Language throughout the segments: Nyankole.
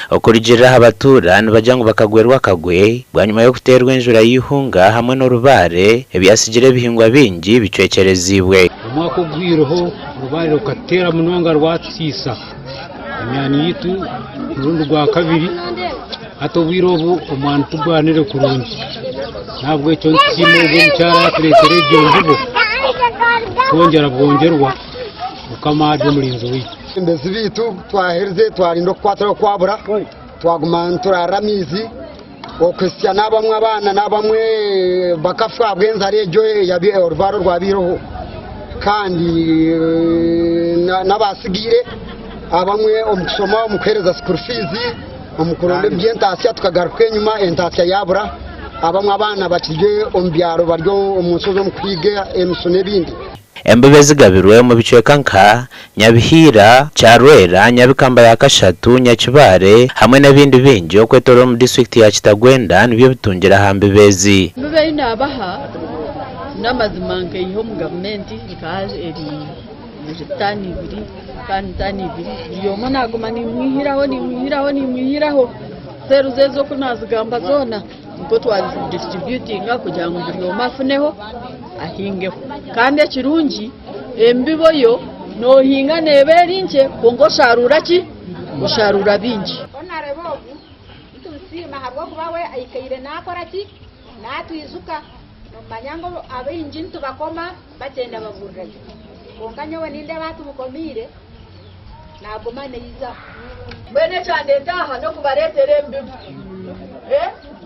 Okurugiirira aha batuura nibagira ngu bakagwerwa akagwe bwanyima y'okuteerwa enjura y'eihunga hamwe n'orubaare ebyatsigire ebihingwa bingi bicwekyereziibwe. Omwaka oguhweireho orubaare rukateera munonga rwatusiisa emyani yaitu omurundi gwakabiri hati obwire obu omwani tigwanire kurungi nahabwekyo nitusiima ogwo omukyara ayatureetera egyo mbibo twongyera bwongyerwa Mukama ari omurinzi waitu. Abeebembezi baitu twaherize twarinda okukwatiraho kwabura twaguma nituraarira amaizi okuhitsya n'abamwe abaana n'abamwe bakafa ahabw'enjara egyo orubaare orwabaireho kandi n'abatsigaire abamwe omu kushoma omu kuheereza school fees omu kuronda eby'entaasya tukagaruka enyima entaasya yaabura abamwe abaana bakiri omu byaro bari omu nshozi omu kuhiiga emisu n'ebindi. Embibo ezigabirwe omu bicweka nka, Nyabihiira, Kyarwera, Nyabikamba ya Kashatu, Nyakibare hamwe n'ebindi bingi okwetoroora omu disiturikiti ya Kitagwenda nibyo bitungire aha mbibo ezi. Embibo ei naabaha n'amazima nkaiha omu gavumenti ekaba eri taani ibiri, taani taani ibiri, buri omwe naaguma nimwihiraho nimwihiraho nimwihiraho, seeruzi ezo oku naazigamba zoona. Nikwo twazidisitributinga kugira ngu buri omwe afuneho ahingeho. Kandi ekirungi embibo yo noohinga neeba eri nkye kwonka osharuura ki? Osharuura bingi. Honarebo ogu nitumusiima ahabw'okuba we aikaire naakora ki? Naatwijuka. Noomanya ngu abaingi nitubakoma bagyenda baburirayo. Kwonka nyowe nindeeba aha tumukomiire naaguma naijaho. Mbwenu ekyandeeta aha n'okubareetera embibo.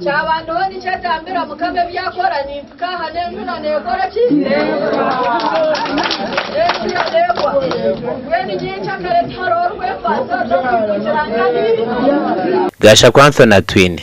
Kyaba ndiho nikyetambira Mukama ebi akora, nimpika aha n'enjura neekora ki? N'enjura neegwa. Mbwenu nyencakare tihariho orikwekwaasa haza kwimukira nkani. Gashakwa Anthony Atwine.